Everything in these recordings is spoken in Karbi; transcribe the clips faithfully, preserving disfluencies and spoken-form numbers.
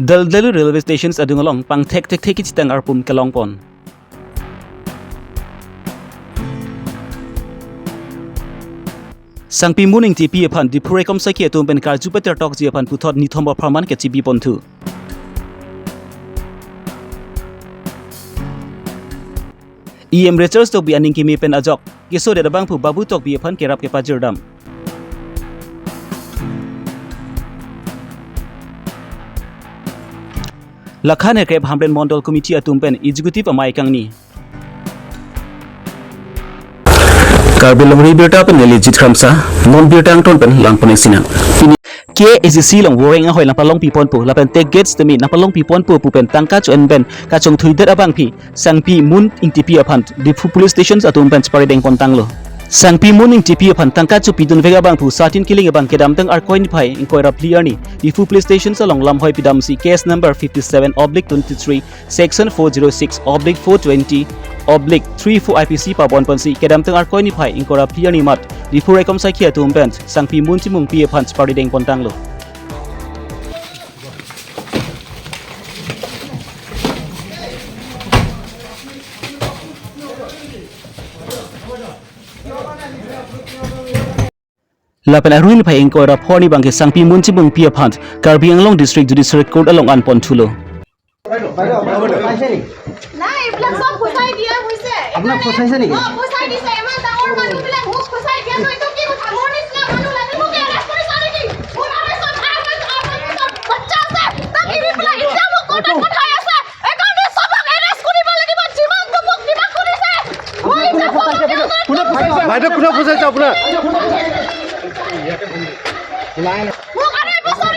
Daldalui railway stations adung along pangthek thekthe kechitang arpum kelongpon. Sangpi Mun Ingtipi aphan Diphu Raikom Saikhi atum pen karju pater tokji aphan puthot nithom apharman kechibi ponthu. E M Richard Tokbi aning kimi pen ajok kesodet abangphu Babu Tokbi aphan kerap kepajirdam. Lakhan Hekrep Hamren Mondol Committee atum pen Executive Amei kangni. Karbi Longri Birta pen neli Jit Kramsa, non birta angton pen langpon-ik sinang. Pini K A A C C along voreng ahoi nangpalongpi ponpo, lapen tax gate temi nangpalongpi ponpo pu pen tangka cho-en pen kachongthuidet abangpi, Sangpi Mun Ingtipi aphan Diphu Police Stations atum pen cheparideng pontanglo. Sangpi Mun Ingtipi aphan tangka chopidunvek abangphu Satin Killing abang kedamtang Arkoi niphai ingkoi ra phli arni Diphu Police Stations along lamhoi pidamsi case number fifty-seven oblique twenty-three, section four zero six oblique four twenty oblique three four I P C pabon ponsi kedamtang Arkoi niphai ingkoi ra phli arni mat Diphu Raikom Saikhi atum pen Sangpi Mun Chimungpi aphan cheparideng pontanglo. Lapen arni phai ingkoi ra pho arni abangke Sangpi Mun Chimungpi aphan Karbi Anglong District Judicial Court along an ponthulo. বাইদেউ, আপোনাক ফচাইছে নেকি? নাই, এইবিলাক চব ফচাই দিয়া হৈছে। আপোনাক ফচাইছে নেকি? অ, ফচাই দিছে। ইমান ডাঙৰ মানুহবিলাক মোক ফচাই দিয়াটো এইটো কি কথা? মোৰ নিচিনা মানুহ লাগে, মোক এৰেষ্ট কৰিছা নেকি? মোৰ আৰু চব, আৰু মোৰ, আৰু মোৰ বাচ্চা আছে, তাক এৰি পেলাই এতিয়া মোক কোৰ্টত পঠাই আছে। এইকাৰণে চবক এৰেষ্ট কৰিব লাগিব, যিমান মোক কিবা কৰিছে। মই এতিয়া চবক এৰেষ্ট কৰিম। কোনে ফচাইছে? বাইদেউ, কোনে ফচাইছে আপোনাক? মোক আৰু এইবছৰ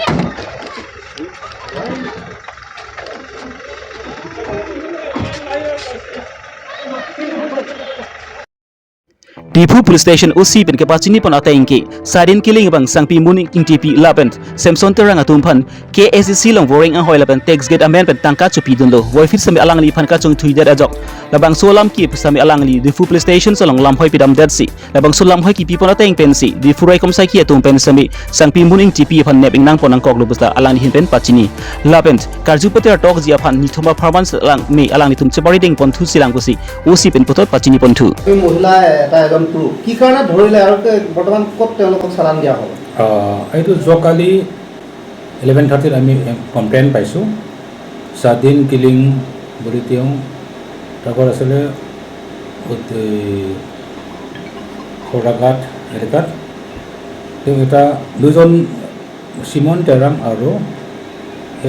Diphu Police Station O C pen kepachini pon ateng ke Satin Killing abang Sangpi Mun Ingtipi lapen Samson Terang atum aphan K A A C C along voreng ahoi lapen tax gate amen pen tangka chopidunlo. Voiphit sitame alangliphan kachongthuidet ajok labangso alam ke sitame alangli Diphu Police Station along lamhoi pidamdetsi labangso lamhoi kipi pon ateng pensi Diphu Raikom Saikhi atum pen sitame Sangpi Mun Ingtipi aphan nep ingnang pon nangkoklo puta alangli ahin pen pachini. Lapen karju pater tokji aphan nithom apharman selang me alanglitum cheparideng ponthusi lang pusi O C pen puthot pachini ponthu. এই মহিলা এটা এজন পুৰুষ কি কাৰণে ধৰিলে আৰু কে-, বৰ্তমান ক'ত তেওঁলোকক চালান দিয়া হ'ব? আহ, এইটো যোৱাকালি ইলেভেন থাৰ্টিত আমি কমপ্লেইন পাইছোঁ। চাদিন কিলিং বুলি তেওঁ, তাৰ ঘৰ আছিলে উত-, এই, খোৰাঘাট এলেকাত। তেওঁ এটা, দুজন, চিমন তেৰাং আৰু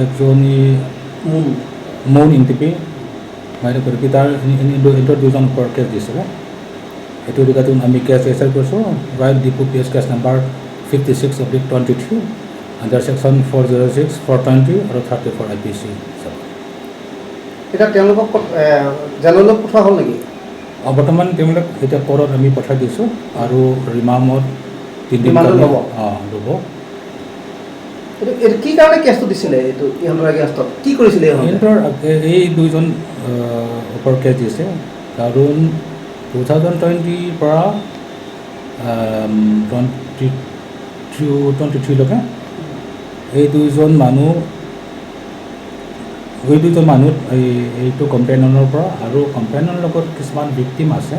একজনী মুন। মুন ইংটিপি, মানে, কৰি কি তাৰ ইন-, ইন-, ইন-, ইহঁতৰ দুজন ওপৰত কেছ দিছিলে। এইটো ৰিগাৰ্ডিং আমি কেছ ৰেজিষ্টাৰ কৰিছোঁ, right Diphu P S case number fifty six oblique twenty three, under section four zero' six, four twenty আৰু thirty four I P C হিচাপত। এতিয়া তেওঁলোকক ক'ত, এ, জেললৈ পঠোৱা হ'ল নেকি? অ, বৰ্তমান তেওঁলোকক এতিয়া কোৰ্টত আমি পঠাই দিছোঁ আৰু ৰিমাণ্ডত তিনিদিন ৰিমাণ্ডত কাৰণে, ল'ব? অ, ল'ব। এইটো, এইটো কি কাৰণে কেছটো দিছিলে এইটো ইহঁতৰ এগেইনষ্টত? কি কৰিছিলে ইহঁতে? ইহঁতৰ, এ-, এই দুইজন, আহ, ওপৰত কেছ দিছে। কাৰণ টু থাউজেণ্ড টুৱেণ্টিৰ পৰা, আম, টুৱেণ্টি টু, টুৱেণ্টি থ্ৰীলৈকে এই দুইজন মানুহ, এই দুইজন মানুহ এই, এইটো কমপ্লেইনৰ পৰা আৰু কমপ্লেইনৰ লগত কিছুমান ভিক্টিম আছে,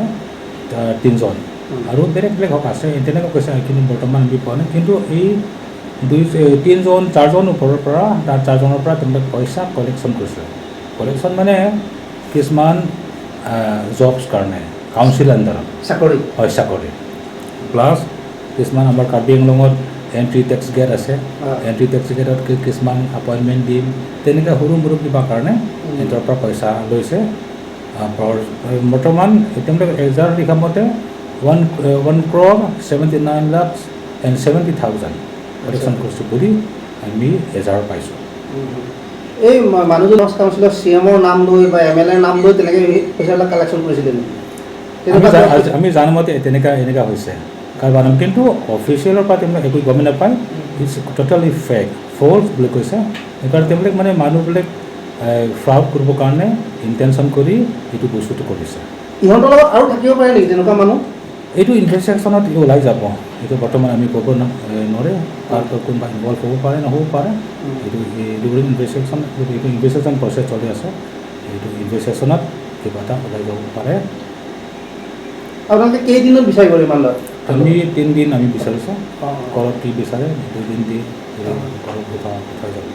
আহ, তিনিজন। উম। আৰু বেলেগ বেলেগ হক আছে, তেনেকুৱা কৈছে, কিন্তু বৰ্তমান আমি পোৱা নাই। কিন্তু এই দুই, এ, তিনিজন, চাৰিজন ওপৰৰ পৰা, তাৰ চাৰিজনৰ পৰা তেওঁলোকে পইচা কালেকশ্যন কৰিছিলে। কালেকশ্যন মানে কিছুমান, আহ, জবছ কাৰণে, কাউন্সিল আণ্ডাৰত। চাকৰি? হয়, চাকৰি। প্লাছ কিছুমান আমাৰ কাৰ্বি আংলঙত এণ্ট্ৰি টেক্স গেট আছে, অ। এণ্ট্ৰি টেক্স গেটত কি-, কিছুমান এপইণ্টমেণ্ট দিম, তেনেকুৱা সৰু মৰু কিবা কাৰণে উম। সিহঁতৰ পৰা পইচা লৈছে। আহ, বৰ-, বৰ্তমান এতিয়ালৈকে এজাহাৰ লিখা মতে ওৱান, এ, one crore seventy nine lakh and seventy thousand collection কৰিছোঁ বুলি আমি এজাহাৰ পাইছোঁ। উম, হুম। এই মা-, মানুহজন কাউন্সিলৰ চি এমৰ নাম লৈ বা এম এল এৰ নাম লৈ তেনেকে সেই পইচাবিলাক কালেকশ্যন কৰিছিলে নেকি? আমি তেনেকুৱা জা-, কিবা আজি আমি জানা মতে তেনেকা, এনেকা হৈছে। কাৰোবাৰ নাম, কিন্তু অফিচিয়েলৰ পৰা তেওঁলোকে একো গমেই নাপায়। উম। It's totally fake, false বুলি কৈছে। সেইকাৰণে তেওঁলোকে মানে মানুহবিলাক, এ, ফ্ৰড কৰিবৰ কাৰণে ইণ্টেনশ্যন কৰি এইটো বস্তুটো কৰিছে। ইহঁতৰ লগত আৰু থাকিব পাৰে নেকি তেনেকুৱা মানুহ? এইটো ইনভেষ্টিগেশ্যনত এইটো ওলাই যাব। এইটো বৰ্তমান আমি ক'ব ন-, এ, নোৱাৰে। কাৰ কোনোবা ইনভল্ভ হ'ব পাৰে, নহ'ব পাৰে। উম। এইটো, এই, during investigation, এইটো, এইটো ইনভেষ্টিগেশ্যন প্ৰচেছ চলি আছে। এইটো ইনভেষ্টিগেশ্যনত কিবা এটা ওলাই যাব পাৰে। আপোনালোকে কেইদিনত বিচাৰিব ৰিমাণ্ডত? আমি তিনিদিন আমি বিচাৰিছোঁ। অ। ক'ৰ্টত কি বিচাৰে, দুদিন দি এইটো অ। ক'ৰ্টত পঠোৱা, পঠোৱা যাব।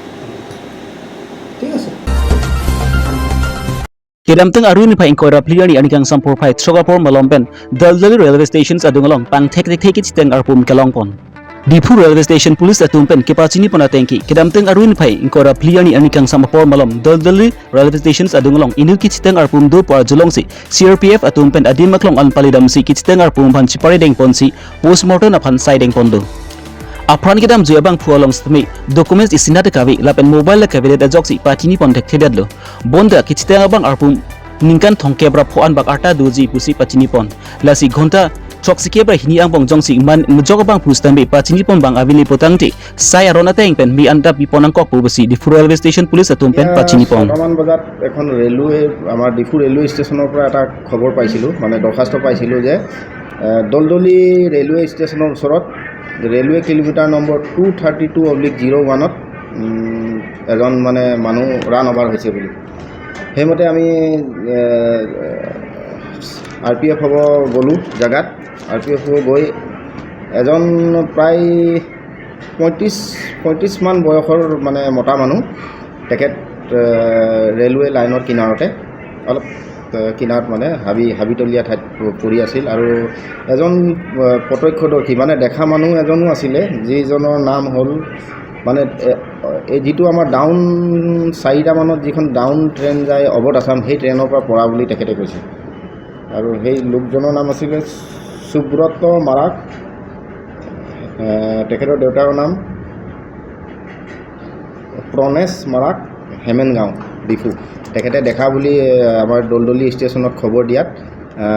ঠিক আছে। Kedamtang Arni niphai ingkoi ra phli arni, arni kangsam porphai throk apor malom pen Doldoli Railway Stations adung along pangthek thekthe kechiteng arpum kelongpon. Diphu Railway Station Police atum pen kepachini pon ateng ke, kedamtang Arni niphai ingkoi ra phli arni, arni kangsam apor malom Doldoli Railway Stations adung along inut kechiteng arpum do pu arjulongsi C R P F atum pen adim aklong an palidamsi kechiteng arpum aphan chipare dengponsi postmortem aphan sai dengpon do. Apran kedamjui abangphu along sitame documents isi nat kave lapen mobile kave det ajoksi pachini pon thekthedetlo. Bonta kechiteng abang arpum ningkan thomkep ra pho-an bak arta doji pusi pachini pon. Lasi ghonta throksi kep ra hini angbong jongsi man mejok abangphu sitame pachini pon abang avili potangte sai aron ateng pen me-an ta pi pon nangkok pu pusi Diphu Railway Station Police atum pen ya, pachini pon. ছটামান বজাত এখন ৰেলৱে, আমাৰ ডিফু ৰেলৱে ষ্টেচনৰ পৰা এটা খবৰ পাইছিলোঁ, মানে দৰ্খাস্ত পাইছিলোঁ যে এ, দলদলি ৰেলৱে ষ্টেচনৰ ওচৰত railway kilometre number two thirty two oblique zero' ওৱানত, উম, এজন মানে মানুহ ৰাণ অভাৰ হৈছে বুলি। সেইমতে আমি, এ, আৰ পি এফ হ'ব গ'লোঁ জেগাত। আৰ পি এফ হ'ব গৈ এজন প্ৰায় পঁয়ত্ৰিছ, পঁয়ত্ৰিছমান বয়সৰ মানে মতা মানুহ, তেখেত, এ, ৰেলৱে লাইনৰ কিনাৰতে অলপ, এ, কিনাৰত মানে হাবি, হাবিতলীয়া ঠাইত প-, পৰি আছিল। আৰু এজন, এ, প্ৰত্যক্ষদৰ্শী, মানে দেখা মানুহ এজনো আছিলে, যিজনৰ নাম হ'ল, মানে, এ, এই যিটো আমাৰ ডাউন চাৰিটামানত যিখন ডাউন ট্ৰেইন যায় অৱধ আছাম, সেই ট্ৰেইনৰ পৰা পৰা বুলি তেখেতে কৈছে। আৰু সেই লোকজনৰ নাম আছিলে সুব্ৰত মাৰাক। এ, তেখেতৰ দেউতাকৰ নাম প্ৰণেশ মাৰাক, হেমেনগাঁও, ডিফু। তেখেতে দেখা বুলি, এ, আমাৰ দলদলি ষ্টেচনত খবৰ দিয়াত, আ,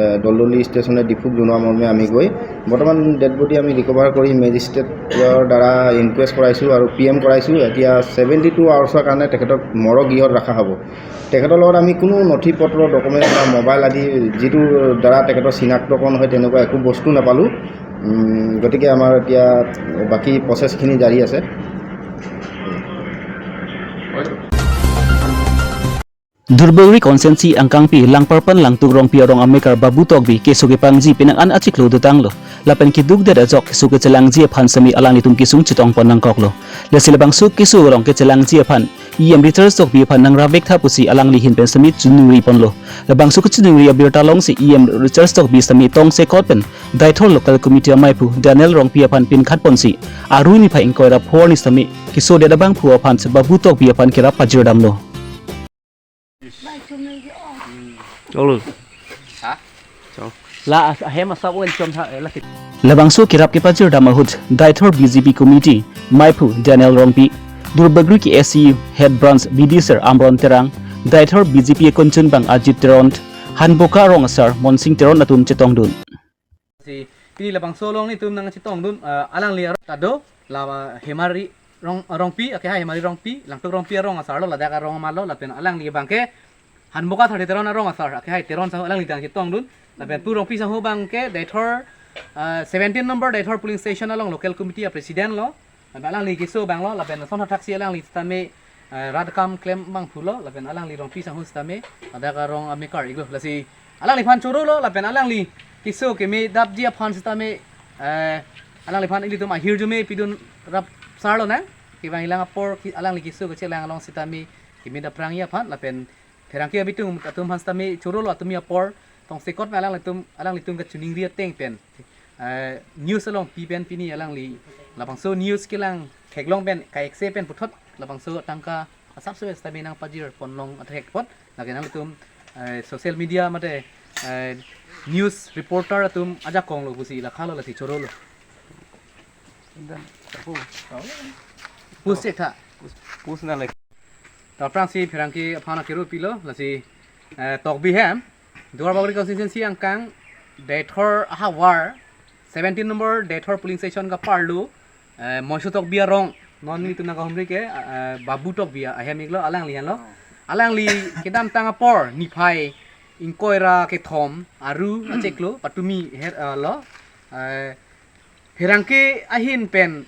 এ, দলদলি ষ্টেচনে ডিফুক জনোৱা মৰ্মে আমি গৈ বৰ্তমান ডেড বডি আমি ৰিকভাৰ কৰি মেজিষ্ট্ৰেটৰ দ্বাৰা ইনকুৱেষ্ট কৰাইছোঁ আৰু পি এম কৰাইছোঁ। এতিয়া ছেভেণ্টি টু আৱাৰ্ছৰ কাৰণে তেখেতক মৰগ গৃহত ৰখা হ'ব। তেখেতৰ লগত আমি কোনো নথি পত্ৰ, ডকুমেণ্ট বা মোবাইল আদি যিটো দ্বাৰা তেখেতৰ চিনাক্তকৰণ হয়, তেনেকুৱা একো বস্তু নাপালোঁ। উম, গতিকে আমাৰ এতিয়া বাকী প্ৰচেছখিনি জাৰি আছে। Duarbagori constituency angkangpi Langparpan Langtuk Rongpi arong amekar Babu Tokbi keso kepangji penang an achiklo dotanglo. Lapen keduk det ajok keso kechelangji aphan sitame alanglitum kesung chetong pon nangkoklo. Lasi labangso keso along kechelangji aphan E M Richard Tokbi aphan nangrap vektha pusi alangli ahin pen sitame choningri ponlo. Labangso kechoningri abirta alongsi E M Richard Tokbi sitame tongsekot pen Deithor Local Committee amaiphu Daniel Rongpi aphan pinkhat ponsi Arni niphai ingkoi ra pho arni sitame keso det abangphu aphan si Babu Tokbi aphan kerap pajirdamlo. Cholo. Ha? Cholo. La as-, ahem asap wen chom tha, eh, la kit. Labangso kerap kepajirdam ahut Deithor B J P Committee maiphu Daniel Rongpi, Duarbagori K S C U Head Branch B D sir Amron Terang, Deithor B J P akunchunbang Ajit Teron, Hanboka arong asar Monsing Teron atum chetongdun. Si, pini labangso along nelitum nangchetongdun, eh, alangli arong ta do, la, eh, Hemari Rong, Rongpi, akehai Hemari Rongpi, Langtuk Rongpi arong asarlo, ladak arong amarlo, lapen alangli abangke Hanboka Thari Teron arong asar, akehai Teron sangho alangli ta nangchetongdun, lapen pu Rongpi sangho abangke Deithor, eh, seventeen number Deithor polling station along local committee a president lo, lapen alangli keso abanglo, lapen lason athaksi alangli sitame, eh, rat akam klem abangphulo, lapen alangli Rongpi sangho sitame, ladak arong amekar iklo, lasi alangliphan chorolo, lapen alangli keso keme dapji aphan sitame, eh, alangliphan ilitum ahirjume pidun rap sarlo nang, kevang ilang apor ki-, alangli keso kechelang along sitame keme daprangji aphan, lapen pherangke abitung atum aphan sitame chorolo, atum apor tongsekot me alanglitum, alanglitum kachoningri ateng pen, eh, news along pi pen pini alangli labangso news kelang theklong pen ka-ekse pen puthot labangso tangka asap sebe sitame nangpajir ponlong athek apot, lake nangtum, eh, social media mate, eh, news reporter atum ajakong lo pusi lakhalo, lasi chorolo. Pus chek tha. Pus na lek. Ta aphrangsi pherangke aphan akero pilo, lasi, eh, Tokbi hem, Duarbagori constituency angkang, Deithor ahavar, seventeen number Deithor polling station kaparlo, eh, Moiso Tokbi arong, non nelitum nangkahumri ke, eh, Babu Tokbi ahem iklo, alangli henlo. Oh. Alangli kedamtang apor niphai Ingkoi ra kethom Aru achiklo patumi her, ah, lo, eh, pherangke ahin pen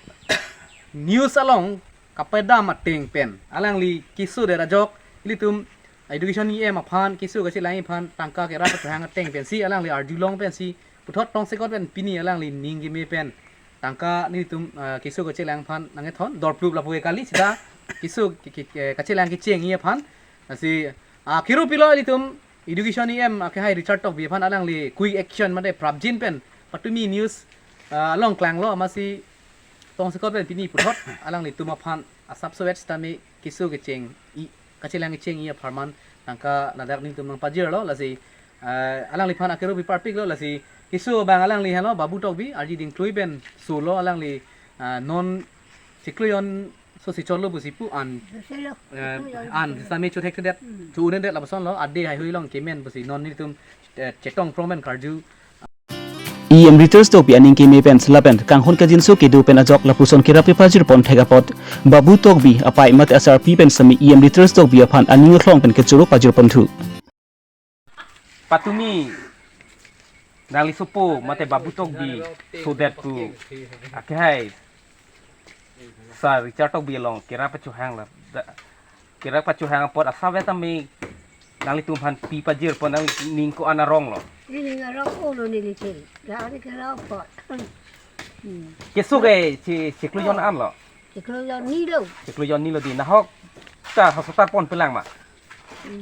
news along kapadam ateng pen alangli keso det ajok ilitum Education E M aphan keso kachelang aphan tangka kerap pachohang ateng pensi alangli arjulong pensi puthot tongsekot pen pini alangli ning keme pen tangka nelitum, ah, keso kachelang aphan nangkethon dorplup lapu kali sita keso ke, ke, ke, kachelang kecheng aphan. Lasi, ah, kiru pilo ilitum Education E M akehai Richard Tokbi aphan alangli quick action mate prapjin pen patumi news, ah, along klanglo amatsi tongsekot pen pini puthot alanglitum aphan asap sowet sitame keso kecheng i kachelang kecheng apharman tangka ladak nelitum nangpajirlo. Lasi, ah, alangliphan akiru pi parpiklo. Lasi keso abang alangli henlo Babu Tokbi, arji dingklui pen solo alangli, ah, non chiklo jon so si cholo pusi pu an, Doselo. Eh, Chiklo jon an sitame chothekthedet, Hmm. Cho-un'edet lapusonlo, ade haihui along kemen pusi non nelitum, eh, chetong prong pen karju. E M Richard Tokbi aning keme pen lapen kanghon kajinso kedo pen ajok lapuson kerap pajir pon thek apot Babu Tokbi apei mate asarpi pen sitame E M Richard Tokbi aphan aning aklong pen kechoro pajir ponthu. Patumi nangli sopo mate Babu Tokbi sodet pu akehai Sir Richard Tokbi along kerap pachohang la, da, kerap pachohang apot asap sitame nanglitum aphan pi pajir pon, nangning ko-an arong lo? Nangning arong olo neli ke. Dari ke lo apot. Hmm. Keso ke chi, chiklo jon anlo? Chiklo jon nilo. Chiklo jon nilo di. Nahok ta hospital pon pelang ma?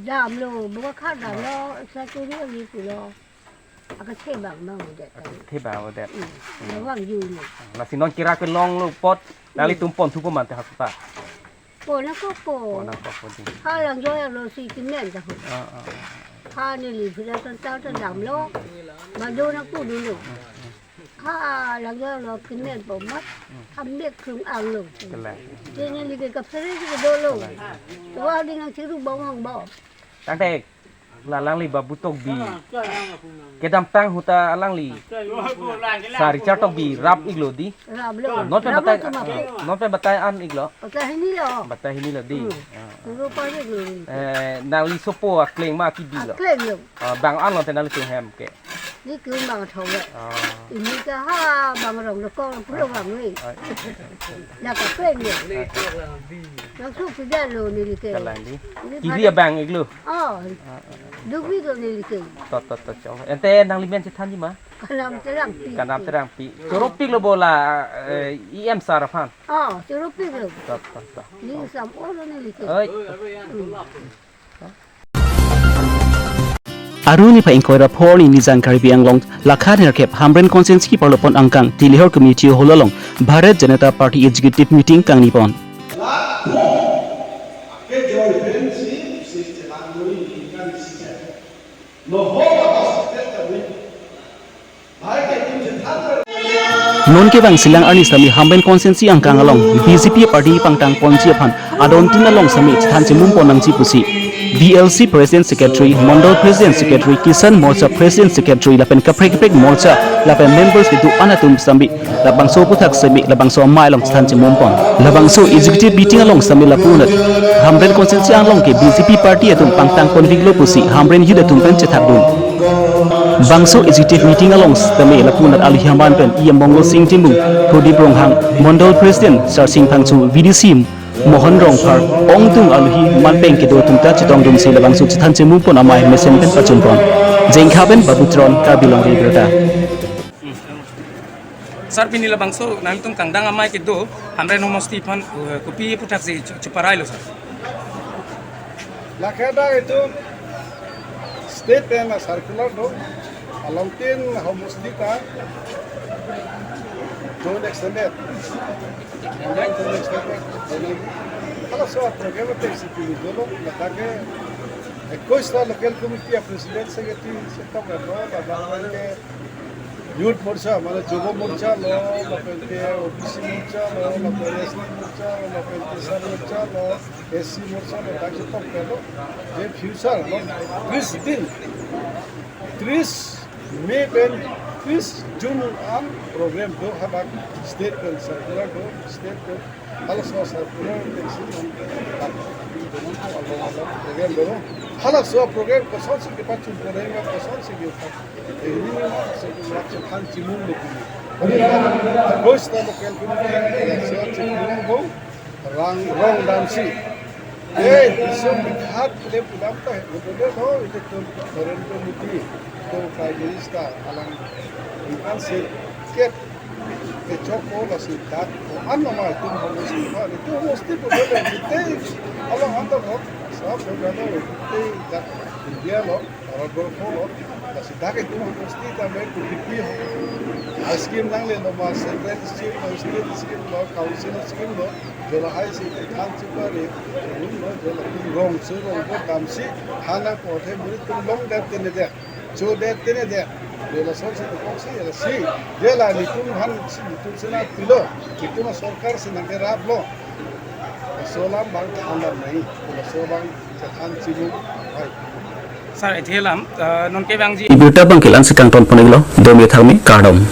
Damlo, buka kha damlo, sa turi ni pulo. Akethe abang ma udet. Akethe abang udet. Hmm. Hmm. Lawang ju ni. Lasi non kerap kelonglo apot nanglitum ponthu po mate hospital? Pon nangkokpo. Pon nangkokpo di. Ha lang jo ya lo si kemen ta ho. Ah, ah, ah. Ha neli phira tan ta ta damlo. Ba jo nangpu dunlo. Hmm, hmm. Ha lang jo lo kemen po mat. Hmm. Ha mek krung anglo. Kele. Neli ke kaphere ke dolo. Kele. Wa ding nangchiru bawang ba. Tangte la alangli Babu Tokbi kedamtang ahut ta alangli Sir Richard Tokbi rap-iklo di. Raplo. Non pen Raplo batai, cuma ah, non pen batai an-iklo. Batai hinilo. Batai hinilo di. Hmm. Ah. Turu pariklo. Eh, nangli sopo akleng ma kebi lo? Aklenglo. Ah, bang anlo te nanglitum hem ke? Nelitum bang thong le. Ah. Ini ke ha bang rong lo kong pulo bang we. Ah. Nang kaklenglo. Ah. Nangso pidalo neli ke. Kalang di. Ini Kiri pada abang-iklo. Oh. Ah, ah. Duk-iklo neli ke. Tot, tot, tot, chong. Ante nangli men chethanji ma? Kanam Terangpi. Kanam Terangpi. Choro piklo bo la, eh, E M sir aphan? Oh, choro piklo. Tot, tot, tot. Ning sam olo neli ke. Oi. Hmm. Aru niphai ingkoi ra pho arni Nijang Karbi Anglong lakha nerkep Hamren constituency parlopon angkang Tilihor Community Hall along Bharat Janata Party Executive Meeting kangni pon. Non kevang silang arni sitame Hamren constituency angkang along B J P party pangtang ponji aphan adon tin along sitame chethan chemum pon nangji pusi B L C President Secretary, Mandal President Secretary, Kisan Morcha President Secretary lapen kaprek kaprek morcha lapen members kedo-an atum sitame labangso aphuthak sitame labangso amei along chethan chemum pon. Labangso executive meeting along sitame lapunat Hamren constituency along ke B J P party atum pangtang ponviklo pusi Hamren youth atum pen chethakdun. Bangso executive meeting along sitame lapunat aluhi aman pen E M Bongo Sing Timung, Prodip Ronghang, Mandal President Sarsing Phangcho, V D C Mohan Rongphar, ongdung aluhi aman pen kedo atum ta chetongdunsi labangso chethan chemum pon amei mesen pen pachun pon. Jengkha pen Babu Teron, Karbi Longri Abirta. Sir, pini labangso nangtum kangdang amei kedo Hamren homosti aphan, eh, kopi aphuthak si chu-, chuparailo, sir? Lake dak itum state pen circular do, along tin homosti ta zone extended. Zone extended. Halaso program te C P dolo, lake ekkois ta local committee president secretary setok do, lapen ke Youth Morcha, mane Jubo Morcha lo, lapen ke O B C Morcha lo, lapen S T Morcha lo, lapen ke Kisan Morcha lo, S C Morcha lo, dak setok lo. Je future lo, tris din, tris May pen Ekis June an program do, hadak state pen circular do, state pen halaso circular pen si hum pen along along program do. Halaso program kosonsi kepachun ponai ma, kosonsi kepa ini ma, so lakso than chimung lo pini. Koi sta local committee, so chimung bo, rang rong damsi. Eh, so mikhat le pulam ta, betul lo, itu tu Narendra Modi, itu Prime Minister, alang ikan si ket kechok ko lasi dak ko an nama itum homosti pa, itum homosti ko bele itum along antar ho, sab ko gano itum dak India lo, Bharat Borsh lo, lasi dak itum homosti ta me kupipi ho. Scheme nangle lo ma, central scheme lo, state scheme lo, council scheme lo, jola hai si than chipare, lo jola itum rong so rong ko damsi, hana ko the muri itum long dat tene de. Cho det tene det. Bela sorsi ko si, ela si. Bela nitum han si, nitum sena pilo. Nitum sorkar sena ke rap lo. Solam bang than dam nai. Bela so bang chethan chimung hai. Sir, ethelam, uh, non ke bang ji. Ibirta bang kelang si kangton pon-iklo, dome thangme kardom.